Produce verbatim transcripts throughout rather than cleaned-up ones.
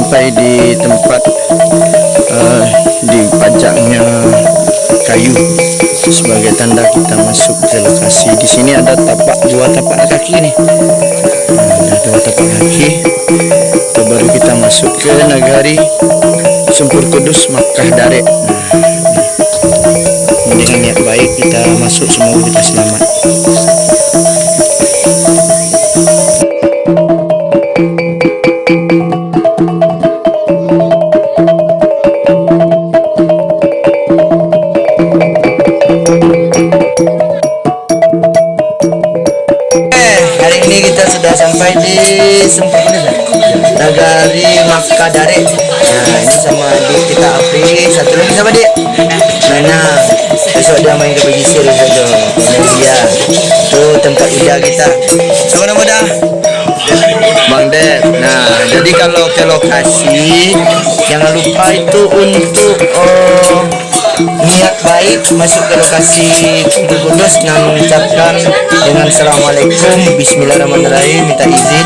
Sampai di tempat, eh, dipajaknya kayu sebagai tanda kita masuk ke lokasi. Di sini ada tapak, dua tapak kaki nih. Nah, ada dua tapak kaki. Itu baru kita masuk ke nagari Sumpur Kudus, Makkah Darek. Nah, ini dengan niat baik kita masuk, semoga kita selamat. Eh, hari ini kita sudah sampai di Sumpur Kudus, ya? Nagari Makkah Darek. Nah, ini sama adik kita Apri, satu lagi sama adik. Nah, besok dia main ke Pesisir besok tu. Main dia. Tu tempat Ida kita. Siapa nama dah? Bang Dep. Nah, jadi kalau ke lokasi, jangan lupa itu untuk, oh, niat baik masuk ke lokasi Sumpur Kudus, nan ucapkan dengan Assalamualaikum, Bismillahirrahmanirrahim, minta izin,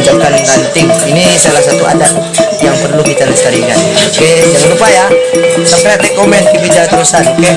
ucapkan ranting. Ini salah satu adat yang perlu kita lestarikan. Oke, jangan lupa ya, subscribe, like, komen, keep Ida terusan, oke?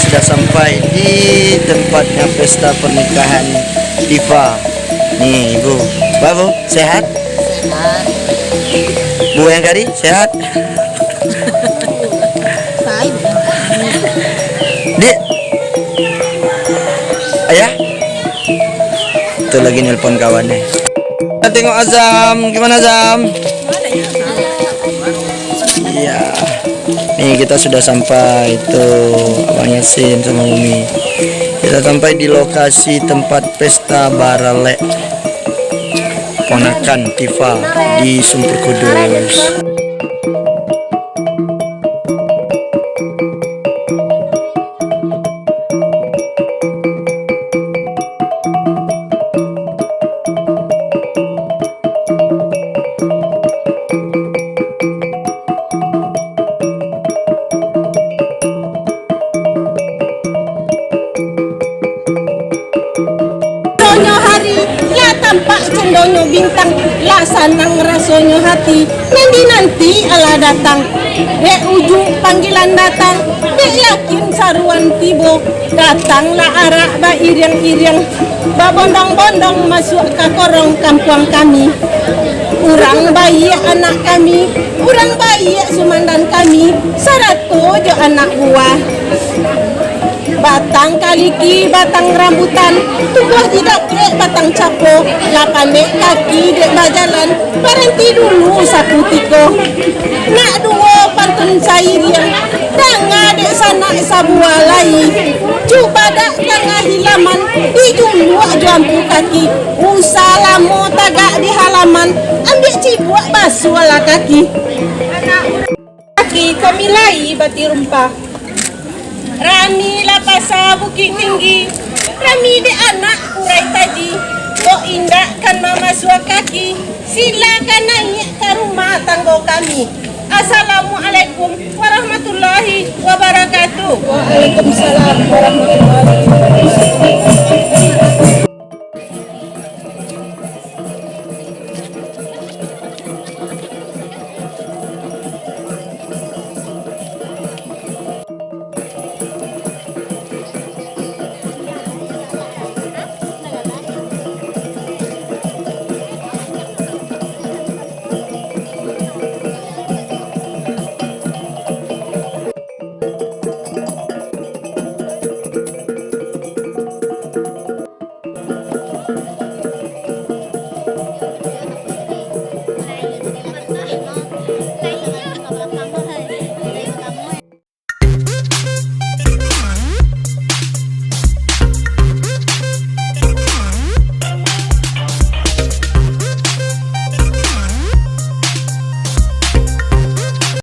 Sudah sampai di tempatnya pesta pernikahan Tifa. Nih, Ibu. Babu, sehat? Sehat. Bu yang tadi, sehat? Baik. Dek. Ayah? Tuh lagi nelpon kawan nih. Kita tengok Azam, gimana Azam? Iya. Nih kita sudah sampai tuh Abang Yasin sama Umi. Kita sampai di lokasi tempat pesta baralek ponakan Tifa di Sumper Kudus. Sonyo hari, lah tampak cendonyo bintang, lah sanang rasonyo hati, nanti-nanti alah datang. Dek ujuik panggilan datang, dek yakin saruan tibo, datanglah arak bairiang-iriang, babondong-bondong masuak ka korong kampuang kami. Urang baiak anak kami, urang baiak sumandan kami, sarato jo anak buah. Batang kaliki, batang rambutan, tumbuah di dakek batang capo, lah pandek kaki dek bajalan, baranti dulu sakutiko. Nak duo pantun sairiang, danga dek sanak sabuah lai. Cubadak tangah hilaman, dijuluak jo ampu kaki, usah lamo tagak di halaman, ambiak cibuak basuahlah kaki. Kaki kami lai batirumpah. Rami lah pasa Bukik Tinggi, rami dek anak kurai taji. Kok indak kan mamasuak kaki, silakan naiak ka rumah tanggo kami. Assalamualaikum warahmatullahi wabarakatuh. Waalaikumsalam warahmatullahi wabarakatuh.